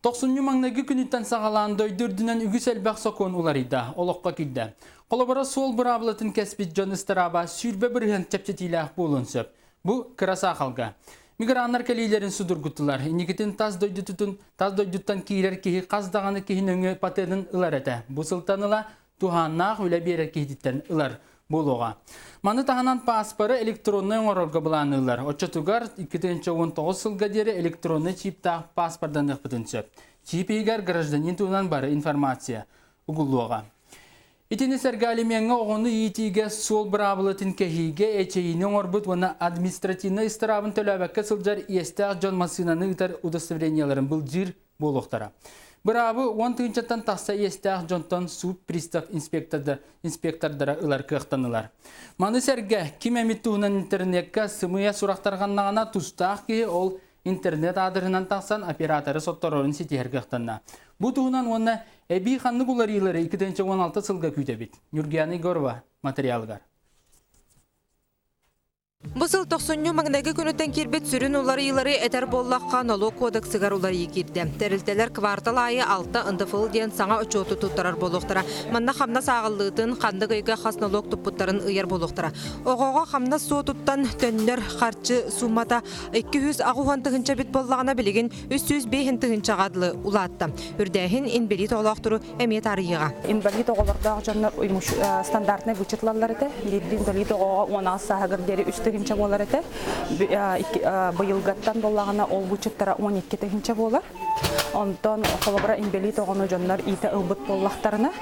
Тохсунньу маҥнайгы күнүттэн саҕалаан дойду үрдүнэн үгүс элбэх сокуон уларыйда, олоххо киирдэ. Холобура, суол быраабылатын кэспит дьон ыстарааба 20% чэпчэтиилээх буолуон сөп. Бу кыра саахалга. Миграннар кэлиилэрин судургутулар. Инникитин тас дойдутутун тас дойдуттан киирэр киһи хас даҕаны киһи нөҥүө патенын ылар этэ. Бу сылтан ыла туһааннаах үлэ биэрэр киһититтэн ылар буолуоҕа. Маны таһынан пааспары электроннай оҥорорго былаанныыллар. Оччотугар 2019 сылга диэри электроннай чиптаах пааспарданыахпытын сөп. Чип иһигэр гражданин туһунан бары информация угуллуоҕа. Итини сэргэ алимеҥҥа оҕону иитиигэ суол быраабылатын кэһиигэ эчэйиини оҥорбут уонна административнай ыстараабын төлөөбөккө сылдьар иэстээх дьон массыынаны ыытар удостоверениеларын былдьыыр буолуохтара. Быраабы 10 тыһыынчаттан тахса иэстээх дьонтон суут пристав инспектордара ылар кыахтанылар. Маны сэргэ ким эмит туһунан интернеккэ сымыйа сурах тарҕаннаҕына тустаах киһи ол интернет аадырыһынан тахсан операторы сотторорун ситиһэр кыахтанна. Бу туһунан уонна эбии ханнык уларыйыылары 2016 сылга күүтэбит. Нюргияна Егорова материалыгар. Бу сыл тохсунньу маҥнайгы күнүттэн киирбит сүрүн уларыйыылары этэр буоллахха, нолуок кодексыгар уларыйыы киирдэ. Тэрилтэлэр квартал аайы 6 НДФЛ диэн саҥа отчуоту туттарар буолуохтара. Манна хамнас ааҕыллыытын, ханнык ыйга хас нолуок туппуттарын ыйар буолуохтара. Оҕоҕо хамнас суотуттан төннөр харчы суумата 280 тыһыынча эбит буоллаҕына, билигин 305 тыһыынчаҕа дылы улаатта. Үрдээһин инбэлиит оҕолоохтору эмиэ таарыйыаҕа. Инбэлиит оҕолордоох дьоннор стандартнай вычет ылаллар этэ. Биирдии инбэлиит оҕоҕо 16 сааһыгар диэри 3 тыһыынча буолар этэ. Быйылгаттан буоллаҕына ол вычеттара 12 тыһыынча буолар. Онтон холобура инбэлиит оҕону дьоннор иитэ ылбыт буоллахтарына,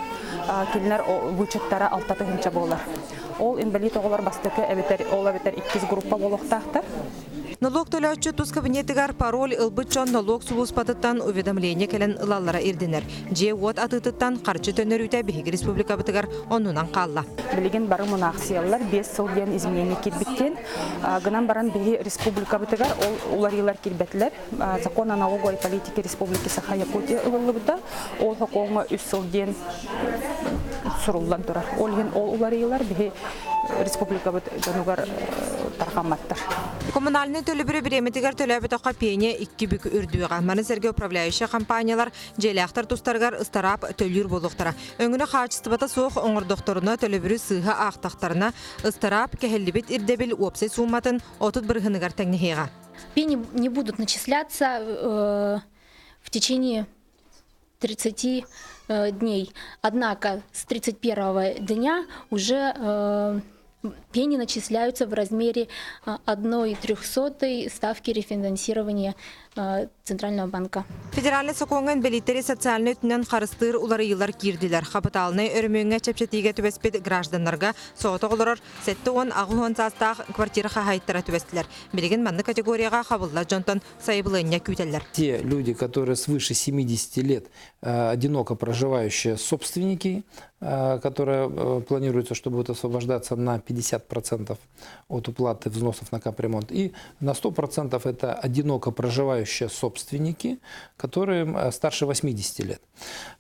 кинилэр вычеттара 6 тыһыынча буолар. Ол инбэлиит оҕолор бастакы эбэтэр ол эбэтэр иккис группа буолуохтаахтар. Нолуок төлөөччү тус кабинетыгар пароль ылбыт дьон нолуок сулууспатыттан уведомление кэлэн ылаллара ирдэнэр. Дьиэ-уот атыытыттан харчы төннөрүүтэ биһиги республикабытыгар оннунан хаалла. Билигин бары мунаахсыйаллар, 5 сыл диэн изменение киирбиттиэн. Гынан баран биһи республикабытыгар ол уларыылар киирбэтилэр. Закон о налоговой политике Республики Саха-Якутия ылыллыбыта. Ол сокуоҥҥа 3 сыл диэн суруллан турар. Ол иһин ол уларыйыылар биһи республикабыт дьонугар тарҕамматтар. Коммунальнай төлөбүрү бириэмэтигэр төлөөбөтөххө пеня икки бүк үрдүөҕэ. Маны сэргэ управляющай компаниялар дьиэлээхтэр тустарыгар ыстараап төлүүр буолуохтара. Өҥөнү хаачыстыбата суох оҥордохторуна төлөбүрү сыыһа аахтахтарына ыстараап кэһиллибит ирдэбил уопсай сууматын 30 бырыһыныгар тэҥнэһиэҕэ. Пени не будут начисляться в течение 30 дней. Однако с 31 дня уже пени начисляются в размере 1,03 ставки рефинансирования Центрального банка. Федеральнай сокуоҥҥа инбэлииттэри социальнай өттүнэн харыстыыр уларыйыылар киирдилэр. Хапытаалынай өрөмүөҥҥэ чэпчэтиигэ түбэспит гражданнарга соҕотох олорор 78 саастаах квартира хаһаайыттара түбэстилэр. Билигин маннык категорияҕа хабыллар дьонтон сайабылыанньа күүтэллэр. Те люди, которые свыше 70 лет, одиноко проживающие собственники, которые планируется, что будут освобождаться на 50% от уплаты взносов на капремонт, и на 100% это одиноко проживающие собственники, которые старше 80 лет.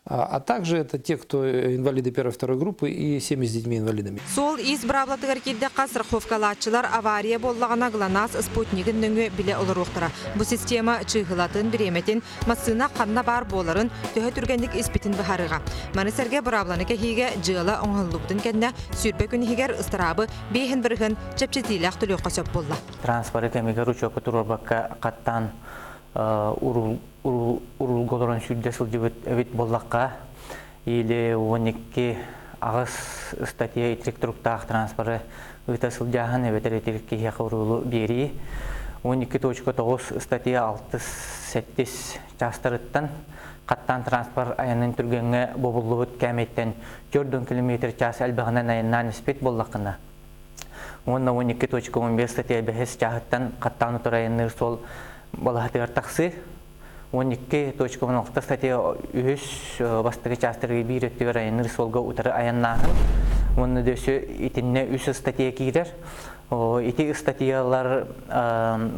А также это те, кто инвалиды первой, второй группы и семьи с детьми-инвалидами. Суол-иис быраабылатыгар киирдэххэ страховкалааччылар авария буоллаҕына ГЛОНАСС спутнигын нөҥүө билэ олоруохтара. Бу система чыыһылатын, бириэмэтин, массыына ханна баар буоларын, төһө түргэнник испитин быһаарыаҕа. Маны сэргэ быраабыланы кэһиигэ дьыала оҥоһуллубутун кэннэ 20 күн иһигэр ыстараабы 5% чэпчэтиилээх төлүөххэ сөп буолла. Транспоры кэмигэр учуокка туруорбакка хаттаан уруулга олорон сүүрдэ сылдьыбыт эбит буоллахха, или 12 аҕыс ыстатыйа итирик туруктаах транспоры ыыта сылдьааһын эбэтэр итирик киһиэхэ уруулу биэрии 12.9 ыстатыйа 6-7 чаастарыттан хаттаан транспорт айанын түргэҥҥэ бобуллубут кээмэйтэн 4 километр час элбэҕинэн айаннаан испит буоллаххына уонна 12.15 статья бэһис чааһыттан хаттаан утары айанныыр суол балаһатыгар тахсыы 12.16 статья үһүс бастакы чаастарыгар биир өттүгэр айанныыр суолга утары айаннааһын уонна дөссө итиннэ үс ыстатыйа киирэр. Ити ыстатыйалар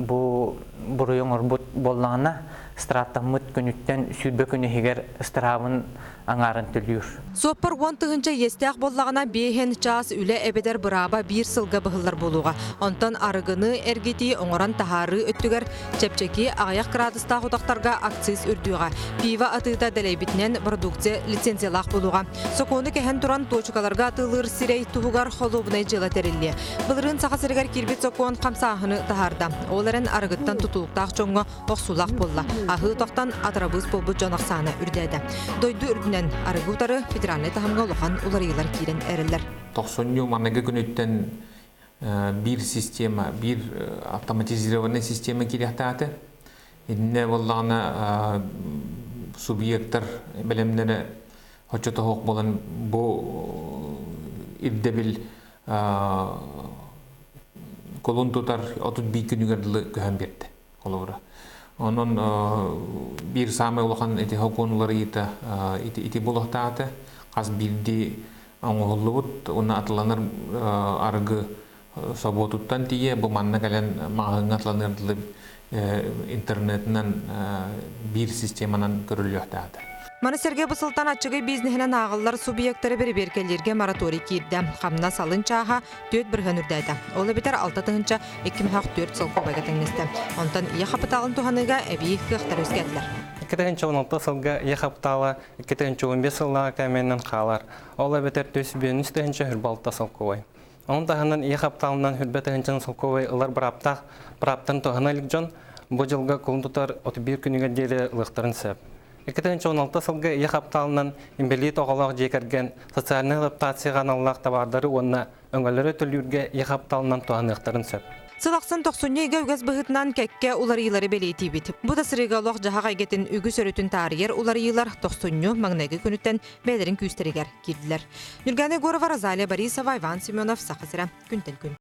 бу буруйу оҥорбут буоллаҕына. Ыстырааптаммыт күнүттэн 20 күн иһигэр ыстыраабын аҥаарын төлүүр. Суоппар 10 000 иэстээх буоллаҕына, биэһин чаас үлэ эбэтэр бырааба биир сылга быһыллар буолуоҕа. Онтон арыгыны эргитии, оҥорон таһаарыы өттүгэр чэпчэки, аҕыйах кыраадыстаах утахтарга акциз үрдүөҕэ. Пиво атыыта дэлэйбитинэн продукция лицензиялаах буолуоҕа. Сокуону кэһэн туран туочукаларга атыылыыр сирэй туһугар холуобунай дьыала тэриллиэ. Былырыын Саха сиригэр киирбит сокуон хамсааһыны таһаарда. Ол эрэн арыгыттан тутулуктаах дьоҥҥо охсуулаах буолла. Аһыы утахтан атырабыыс буолбут дьон ахсаана үрдээтэ. Дойду үрдүнэн арыгы утары федеральнай таһымҥа улахан уларыйыылар киирэн эрэллэр. Тохсунньу маныгы күнүттэн биир система, биир автоматизированный система киириэхтээтэ. Иннэ буоллаҕына субъектар бэлэмнэрэ оччотоһуох буолан бу ирдэбил кулун тутар 31 күнүгэр дылы көһөн биэрдэ холобура. Онон биир саамай улахан ити сокуон уларыйыыта ити ити буолуохтаата. Хас биирдии оҥоһуллубут уонна атыланар арыгы собуотуттан тиийэ бу манна кэлэн маҕаһыыҥҥа атыланыар дылы интернетинэн биир системанан көрүллүөхтээх. Маны сэргэ бу сылтан аччыгый бизнеһинэн ааҕыллар субъектары бэрэбиэркэлииргэ мораторий киирдэ. Хамнас алын чааһа 4% үрдээтэ. Ол эбэтэр 6 204 солкуобайга тэҥнэстэ. Онтон ийэ хапытаалын туһаныыга эбии кыахтар үөскээтилэр. 2016 сылга ийэ хапытаала 2015 сыллааҕы кээмэйинэн хаалар. Ол эбэтэр 405 тыһыынча 26 солкуобай. Onun таһынан ийэ хапытаалынан 20 тыһыынча солкуобай ылар бырааптаах бырааптан туһана илик дьон бу дьылга кулун тутар 31 күнүгэр диэри ылыахтарын сөп. 2016 сылга ийэ хапытаалынан инбэлиит оҕолоох дьиэ кэргэн социальнай адаптацияҕа аналлаах табаардары уонна өҥөлөрү төлүүргэ ийэ хапытаалынан туһаныахтарын сөп. Сыл ахсын тохсунньу ыйга үгэс быһыытынан кэккэ уларыйыылары бэлиэтиибит. Бу да сырыыга олох-дьаһах эйгэтин үгүс өрүтүн таарыйар уларыйыылар тохсунньу маҥнайгы күнүттэн бэйэлэрин күүстэригэр киирдилэр. Нюргана Егорова, Розалия Борисова, Иван Семенов, Саха сирэ, күнтэн күн.